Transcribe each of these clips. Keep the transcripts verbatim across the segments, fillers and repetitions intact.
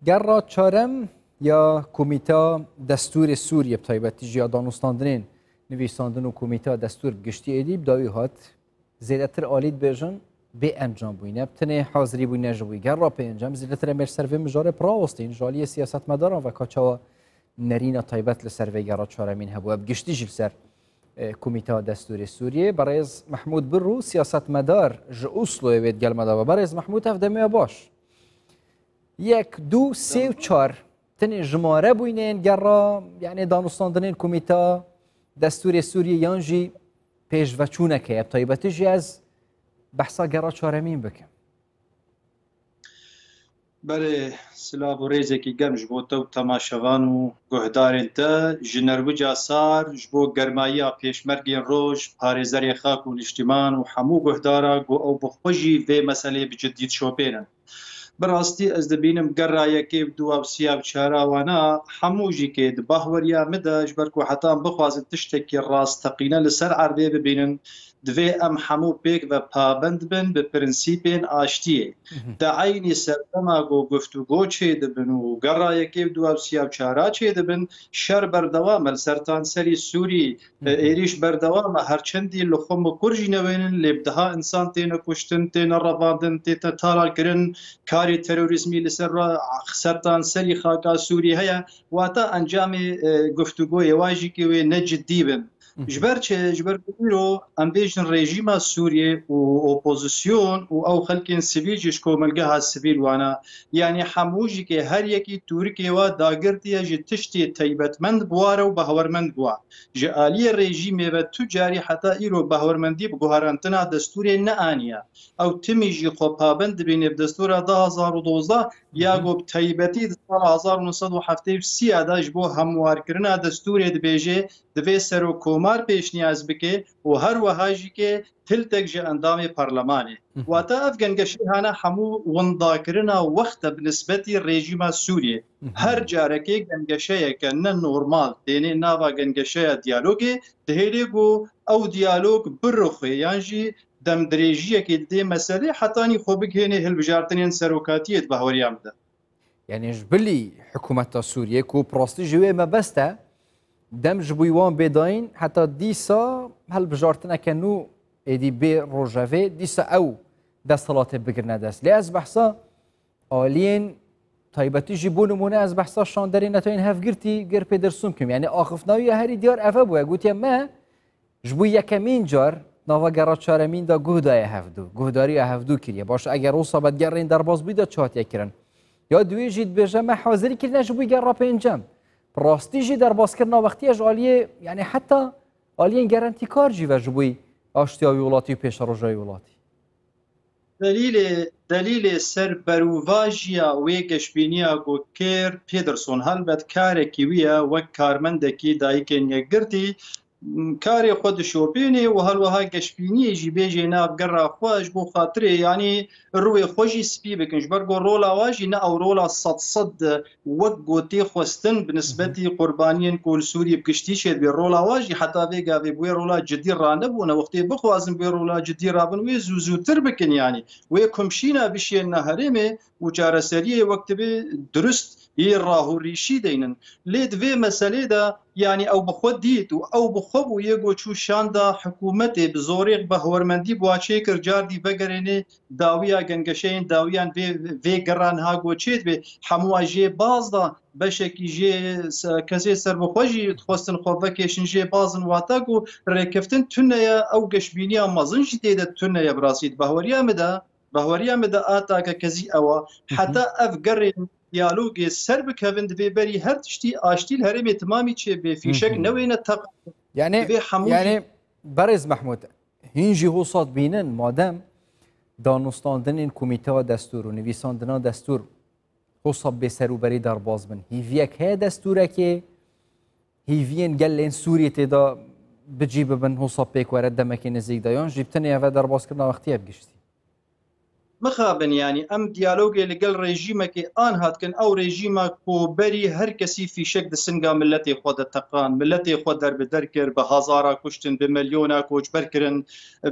Gerra çarem ya Komîta Destûrê Sûriyê, bi taybetî jî ya danûstandinên nivîsandin û Komîta Destûr bi giştî êdî, bi dawî hat zêdetir alî dibêjin bê encam bûyne. Bi tenê hazirî bûyne ji bo gerra pêncem, zêdetir em ê li ser vê mijarê bi rawestîn ji aliyê siyasetmedaran ve ka çawa nerîna taybet li ser vê gerra çaremîn hebû. Ev giştî jî li ser, e, Komîta Destûrê Sûriyê. Berêz Mehmûd Birrû, siyasetmedar ji Osloyê wê digel me de be. Berêz Mehmûd, ev demê baş. Yek, du, sê û çar. Tenê jimare bûyne yên gerra, yani danûstandinên Komîta Destûrê Sûriyê yan jî pêşveçûnek heye. Bi taybetî jî ez behsa gerra çaremîn bikim. Berê, silav û rêzekî germ ji bo te û temaşevan û guhdarên te. Ji nerwica sar, ji bo germayiya pêşmergên roj, parêzerê xak û niştiman û hemû guhdara ku ew bi xwe jî vê meselê bi ciddî dişopênin. Bi rastî ez dibînim gerra yekê û dua û siya û çara wana hemû jî kê di bahweriya min de, ji ber ku heta em bixwazin tiştekî rasteqîne li ser erdê bibînin, divê em hemû pêk ve pabend bin bi prensîpên aştiyê. Di eynî serdema ku guftûgo çêdibin û gerra yekê û dua û siya û çara çêdibin, şer berdewam e li ser tanserî Sûrî. E, êrîş berdewam e, her çendî li xwe mikur jî newênin, lê bi deha însan têne kuştin, têne revandin, tête talalkirin, karê terorîzmî li ser ra-, ser tanserî xaka Sûrî heye. Wata encamê, e, guftûgoyê wa jî kê wê ne cidî bin. Ji ber çi? Ji ber ku îro em bêjin rejîma Sûriyê û opozîsyon û ew xelkên sivîl jî ji komelgeha sivîl wana, yanî hemû jî kê her yekî tûrikê wa dagirtiye ji tiştê taybetmend bi wa re û bahwermend bi wa. Ji aliyê rejîmê ve tu carî heta îro bahwermendî bi guherantina destûrê neaniye. Ew timî jî xwe pabend dibîne bi destûra du hazar û dozdeh ya ku bi taybetî di sala hezar û neh sed û heftê û sê de ji bo hemwarkirina destûrê dibêje, divê serokkomar pêşniyaz bike û her wiha jî ke hiltek ji endamê parlemanê. Wata ev gengeşehana hemû windakirina wext e bi nisbetî rejîma Sûriyê. Her carekê gengeşeyeke ne normal tênê nava gengeşeya diyalogê, dihêlê ku ew diyalog birixwe yan jî demdirêjiyekê didê meselê hetanî xwe bigihênê hilbijartinên serokatiyê di bahweriya min de. Yanî ji bilî hikûmeta Sûriyê ku bi rastî ji wê mebest e, dem ji bo wan bê dayîn, heta dîsa hilbijartineke nû êdî bê rojevê, dîsa ew desthilatê bigirine dest. Lê ez behsa aliyên taybetî jî bo nimûne ez behsa şanderê Netoyên Hevgirtî Geir Pedersen kim. Yanî axiftina wî ya herî diyar ev e bûye. Gotiye me ji bo yekemîn car nava gera çaremîn de guh daye hevdû. Guhdariya hevdû kiriye. Baş eger wisa be gerrên derbas bûyî de çi hatiye kirin? Ya di wê jî dibêje me hazirî kirine ji bo gerra pêncem. Bi rastî jî derbaskirina wextî ye ji aliyê, yanî heta aliyên gerentîkar jî ve ji bo aştiya wî welatî û pêşeroja wî welatî. Delîlê, delîlê ser berûvajiya wê geşbîniya ku Geir Pedersen, helbet karekî wî ye wek karmendekî Dayikên Yekgirtî, m, karê xwe dişopînê û her wiha geşbîniyê jî bêjê nav gera xwe ji bo xatirê, yanî rûyê xwe jî spî bikin. Ji ber ku rola wa jî ne ew rola sed sed wek ku tê xwestin bi nisbetî qurbaniyên ku li Sûriyê bi giştî çêdibê. Rola wa jî heta vê gavê bi wê rola cidî ranebûne. Wextê bixwazin bi wê rola cidî rabin, wê zû zûtir bikin, yanî wê kumşîna bişiyêne herêmê û çareseriyê wek dibê durust yê rahûrîşî deynin. Lê di vê meselê de, yanî ew bi xwe dît û ew bi xwe bû yê ku çû şanda hikûmetê bi zorê behwermendî bi wa çêkir, cardî vegerênê dawiya gengeşeyên dawiyan vê, vê gerra niha ku çêdibê, hemû wa jê baz da, beşekî jê se-, kesê serbixwe jî dixwestin xwe vekêşin jê bazin, wata ku rêkeftin tune ye, ew geşbîniya mezin jî tê de tune ye bi rastî. Di bahweriya min de, bahweriya min de a take kezî ew a. Heta ev gerên diyalogê ser bikevin, divê berî her tiştî aştî li herêmê timamî çêbê, fîşek newêne teq. Yani, divê hemû yani, jî Berêz Mehmûd, hîn jî hosa dibînin, madem danûstandinên Komîteya Destûr û nivîsandina destûr hosa bê serûberî derbas bin, hîviyek heye destûrekê, hîviyên gelên Sûriyê tê de bi cî bibin, hosa pêk were demekê nizîk de, yan jî bi tenê eve derbaskirina wextî ye bi giştî? Mixabin, yanî em diyalogê li gel rejîmekê anha dikin, ew rejîma ku berî her kesî fîşek di singa miletê xwe de teqan, miletê xwe derbider kir, bi hezara kuştin, bi milyona koçber kirin,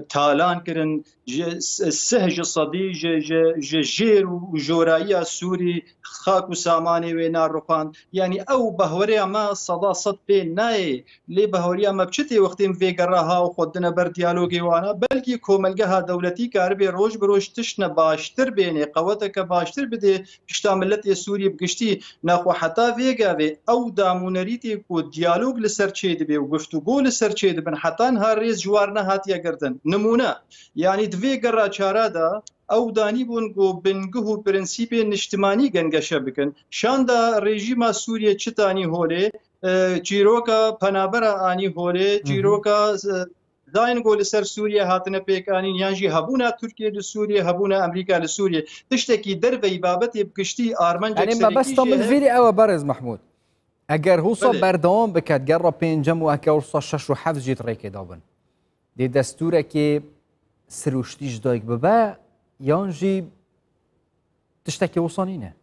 talan kirin, ji sih ji sedî ji, ji, ji jêr û jorayiya Sûrî xak û samanê wê narixand. Yanî ew behweriya me seda sed pê nayê. Lê bahweriya me bi çi tê wextê em vê gerra ha û xwe dine ber diyalogê wana? Belkî komelgeha dewletî karibê roj bi roj tiştine baştir bênê, qeweteke baştir bidê pişta miletê Sûriyê bi giştî. Nexwe heta vê gavê ew dam û nerîtê ku diyalog li ser çêdibê û guftûgo li ser çêdibin, heta niha rêz ji war nehatiye girtin. Nimûne, yanî di vê gerra çara de ew danîbûn ku bingeh û prensîpên niştimanî gengeşe bikin. Şanda rejîma Sûriyê çi tanî holê? E, çîroka penabera anî holê, Hı hı. çîroka, e, dayên ku li ser Sûriye hatine pêkanîn, yan jî hebûna Tirkiye li Sûriye, hebûna Amerîka li Sûriye. Tiştekî derveyî babetê bi giştî armencek Yanî serekî mebesta jê min heye. Vîrî ew e, berêz Mehmûd. Eger husa Belê. berdewam biket, ger ra pêncem û eke husa şeş û heft jî di rêkê de bin. Dê destûrekê sirûştî ji dayik bibe, yan jî tiştekê wisa nîne?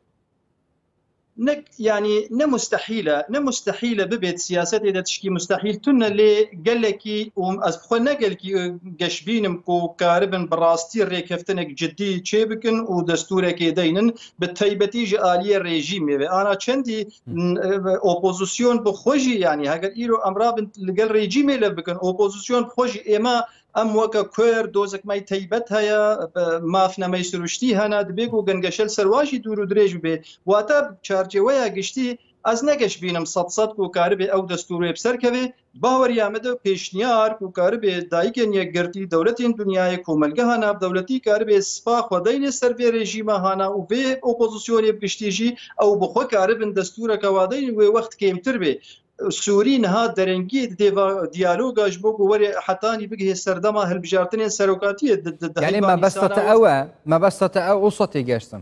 Ne, yanî ne mustehîl e, ne mustehîl e bibêt siyasetê de tişkî mustehîl tune, lê gelekî û ez bi xwe ne gelkî, e, geşbîn im ku karibin bi rastî rêkeftinek cidî çêbikin û destûrekê deynin, bi taybetî ji aliyê rejîmê ve. Ana çendî, Hı. n-, e, opozîsyon bi xwe jî, yanî heger îro em rabin li gel rejîmê lev bikin, opozîsyon bi xwe jî êma Em weke Kurd dozek me yî teybet heye, mafne me yî siruştî hene, dibê ku gengeşe li ser wa jî dûr û dirêj bibe. Wate çarçeweya giştî ez ne geş bînim sed sed ku karibe ew destûr wê bi ser keve. Bahweriya me de pêşniyar ku karibe dayikên yekgirtî, dewletên dinyayê, komelgeha navdewletî karibe spa xwe deyne ser vê rejîma hana û vê opozisyonê bi giştî jî ew bi xwe karibin destûreke wa deyne wê wext kêmtir be. Sûrî niha derengiyê didê va diyaloga ji bo ku were hetanî bigihê serdema hilbijartinên serokatiyê di, di, di Yani heyva mebesta te Nîsana ew e, mebesta te ew wisa têgeştin.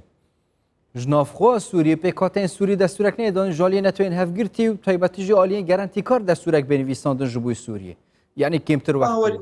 Ji navxwe Sûriyê pêkhateyên Sûrî destûrek neyê dan, ji aliyê netewên hevgirtî û taybetî jî aliyên gerentîkar destûrek bê nivîsandin ji bo Sûriyê. Yani kêmtir wext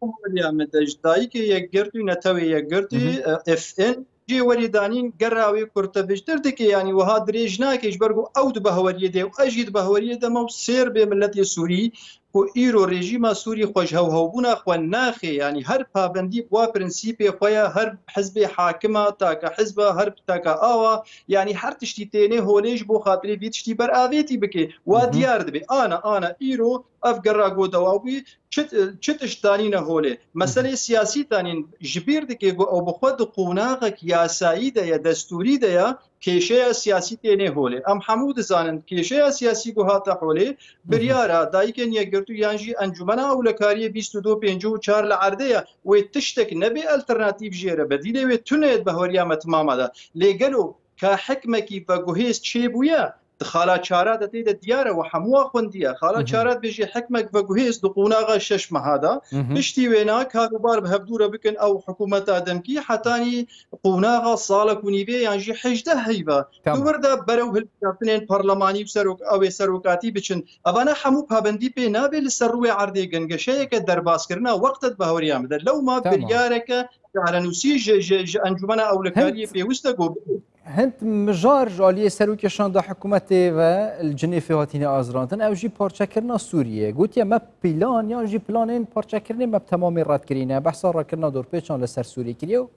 Bahweriya min de ji dayikê yekgirtî û netewê yekgirtî, Hı hı. e, F N cê werî danîn gera wê kurtevijtir dike, yanî wiha dirêj nake, ji ber ku ew di bahweriyê de û ez jî di bahweriyê de me û sêr bê miletê Sûrî ku îro rejîma Sûrî xwe ji hewhewbûna xwe naxê, yanî her pabendî bi wa prensîpê xwe ye, her hizbê hakima, taka hizba, her taka awa, yanî her tiştî tênê holê ji bo xatirê vî tiştî beravêtî bike. Wa Hı hı. diyar dibe. Ana, ana îro ev gera ku dewa bûyî, çi, çi tişt danîne holê? Meselê siyasî danîn ji bîr dike ku ew bi xwe di qonaxek yasayî de ye, destûrî de ye, kêşeya siyasî tênê holê. Em hemû dizanin kêşeya siyasî ku hate holê, biryara dayikên yekgirtû yan jî Encûmena Ewlekariyê bîst û du pêncî û çar li erdê ye. Wê tiştek nebê alternatîf jê re, bedîlê wê tune ye di bahweriya me timama de. Lê gelo ka hikmekî veguhêz çêbûye? Di xala çara de tê de diyar e, we hemû wa xwendiye. Xala Hı hı. çara dibêje hikmek veguhêz di qonaxa şeş meha de. Hı hı. Piştî wêna karûbar bi hevdû re bikin ew hikûmeta demkî hetanî qonaxa salek û nîvê yan jî hejdeh heyva. Tamam. Di wir de berew hilbijartinên parlemanî û serok-, ew ê serokatî biçin. Evana hemû pabendî pê nabe li ser rûyê erdê gengeşeyeke derbaskirina wext e di bahweriya min de. Lewma Tamam. biryareke çarenûsî ji, ji, ji Encûmena Ewlekariyê Hint pêwist e ku bibe. Hind mijar ji aliyê serokê şanda hikûmetê ve li Cinêfê hatine azirandin, ew jî parçekirina Sûriyê. Gotiye, me plan yan jî planên parçekirinê me bi temamî red kirîne. Behsa rakirina dorpêçan li ser Sûriyê kiriye û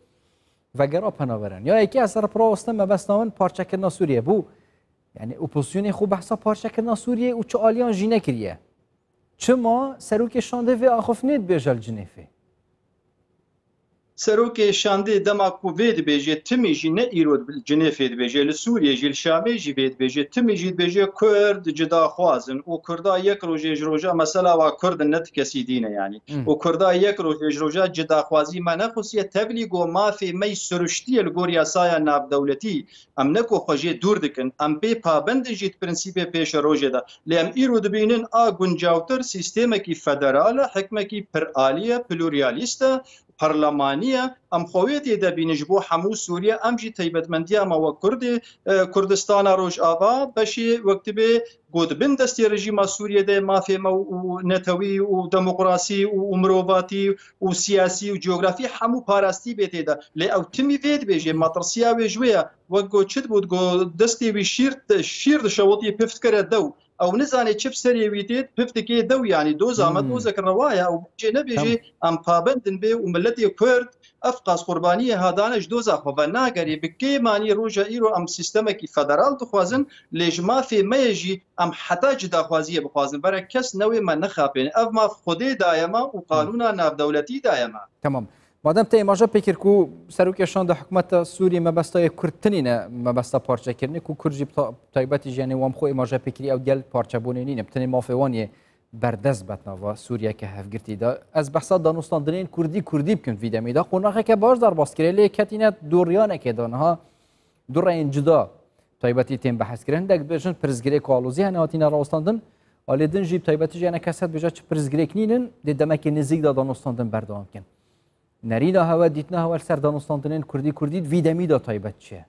vegera penaberan. Ya yekê ez ser pirawastin mebesta min parçekirina Sûriyê bû. Yani opozisyonê xwe behsa parçekirina Sûriyê û çi aliyan jî nekiriye. Çima serokê şandê vê axiftinê dibêje li Cinêfê? Serokê şandê dema ku vê dibêje, timî jî ne îro di Cinêfê dibêje, li Sûriyê jî, li Şamê jî vê dibêje, timî jî dibêje Kurd cidaxwaz in û Kurda yek rojê ji roja mesela wa Kurd in, ne ti kesî dî ne yanî. Hmm. Û Kurda yek rojê ji roja cidaxwazî me nexusiye, tevlî go mafê me yî siruştiye li gor yasaya navdewletî. Em ne ku xwe jê dûr dikin, em pê pabend in jî di prensîpê pêşerojê de. Lê em îro dibînin a guncawtir sîstemekî federal e, hikmekî piralî ye, pluralîst e, parlemanî ye. Em xwe wê tê de bînin ji bo hemû Sûriye. Em jî taybetmendiya me wek Kurdê, e, Kurdistana Rojava beşê wek dibê ku di bin destê rejîma Sûriyê de mafê me û netewî û demokrasî û, û mirovatî û siyasî û cografî hemû parastî bê tê de. Lê ew timî vê dibêje, matirsiya wê ji wê ye. Wek ku çi dibû, ku destê wî şîr, şîr dişewitî, pif dikire dew. Ew nizane çi bi serê wî tê, pif dike dew, yanî doza me Hmm. dozek rewa ye. Ew bêje nebêje, Tamam. em pabendin bê û miletê Kurd ev qas qurbaniyê hadane ji doza xwe venagerê. Bi kêmanî roja îro em sîstemekî federal dixwazin, lê ji mafê me ye jî em heta cidaxwaziyê bixwazin. Vera kes newê me nexapêne. Ev maf Xwedê daye me û qanûna navdewletî daye me. Tamam. Madem te îmaje pê kir ku serokê şanda hikûmeta Sûriyê mebesta yê Kurd tinî ne mebesta parçekirinê, ku Kurd jî bi ta-, taybetî jî, yanî wan xwe îmaje pê kirî, ew gel parçebûnê nîne, bi tenê mafê wan yê berdest bet nava Sûriyeke hevgirtî de. Ez behsa danûstandinên Kurdî Kurdî bikim vî demî de. Qonaxeke baş derbas kire, lê ketîne doriyanekê de niha du reyên cuda taybetî tên behs kirin. Hindek dibêjin pirsgirêk û alozî hene hatîne rawestandin. Alê din jî bi taybetî jî hene kes hene dibêje çi pirsgirêk nînin, dê demekê nêzîk de danûstandin berdewam bikin. Nerîna hewe, dîtina hewe li ser danûstandinên Kurdî Kurdî di vî demî de taybet çi ye?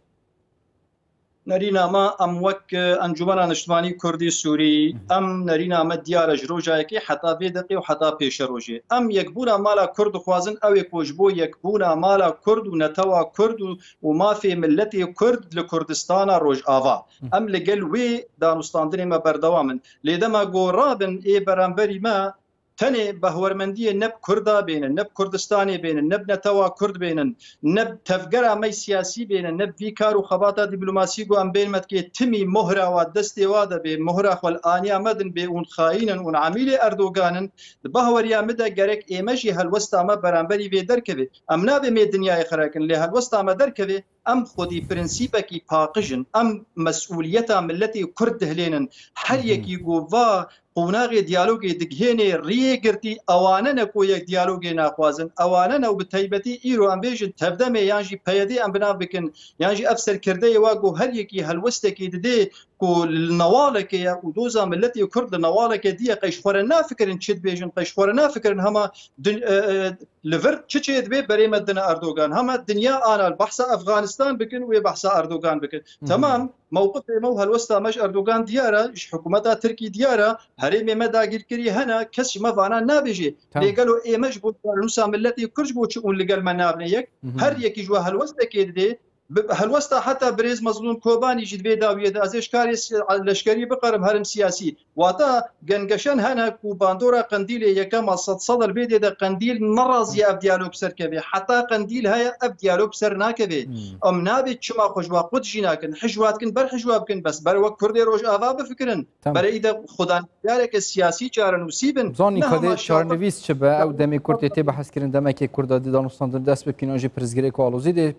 Nerîna me, em wek, e, Encûmena Niştimanî Kurdî Sûrî, Mhm. em nerîna me diyar e ji roja yekê heta vê deqê û heta pêşerojê. Em yekbûna mala Kurd dixwazin, ew ê ku ji bo yekbûna mala Kurd û netewa Kurd û, û mafê miletê Kurd li Kurdistana Rojava. Mhm. Em li gel wê danûstandinê me berdewam in. Lê dema ku rabin ê beramberî me, tenê behwermendiyê ne bi Kurda bênin, ne bi Kurdistanê bênin, ne bi netewa Kurd bênin, ne bi tevgera me siyasî bênin, ne bi vî kar û xebata dîplomasî ku em bên me dikê, timî mohra wa destê wa de bê, mohra xwe li aniya me din bê, hûn xayîn in, hûn emîlê Erdogan in, di bahweriya min de gerek ême jî helwesta me beramberî vê derkeve. Em nabê me dinyayê xirakin, lê helwesta me derkeve, em xwedî prensîpekî paqij in. Em mesûliyeta miletê Kurd dihilênin. Her Hı hı. yekî ku va qonaxê diyalogê digihênê riyê girtî, ewane ne ku yek diyalogê naxwazin. Ewane ne û bi taybetî îro em bêjin tevdemê yan jî P Y D em binav bikin, yan jî ev serkirdeyê wa ku her yekî helwestekî didê ku li newalekê ye û doza miletê Kurd li newaleke dî ye, qey ji xwe re nafikirin çi dibêjin, qey ji xwe re nafikirin hema din-, e, e, li vir çi çê dibe berê me dine Erdogan. Hema dinya ana li behsa Efxanistan bikin, wê behsa Erdogan bikin. Hı hı. Temam, mewqifê me û helwesta me ji Erdogan diyar e, ji hikûmeta Tirkî diyar e, herêmê me dagîrkirî hene, kes ji me vana nabêje. Tamam. Lê gelo ê me ji bo çarenûsa miletê Kurd ji bo çi hûn li gel me nabine yek? Hı hı. Her yekî ji we helwestekê didê, bi-, helwesta heta birêz Mezlûm Kobanî jî di vê dawiyê de, ez ê ji karê si-, leşkerî biqerim herim siyasî. Wata gengeşen hene ku bandora Qendîlê yekem a sed sedr bê dê de Qendîl nerazî ev diyalog ser keve. Heta Qendîl heye ev diyalog ser nakeve. Hmm. Em nabê çima xwe ji wa qut jî nakin. Hijwa dikin ber hijwa bikin, bes ber wek Kurdê Rojava bifikirin. Tamam. Berê îde xudaniyareke siyasî çarenûsî bin. Zanî Ne kadê hema şaxir çarenivîs çi be, ew demê Kurd tê tê behs kirin, demekê Kurda dî danûstandin dest bikin, an jî pirsgirêk û alozî dê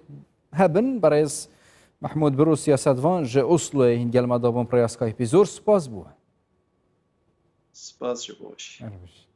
hebin. Berêz Mehmûd Biro siyasetvan ji Osloyê hîn gel me dabûn pirêya Skypeî. Zor spas bû. Spas ji bo jî. Erê bijî.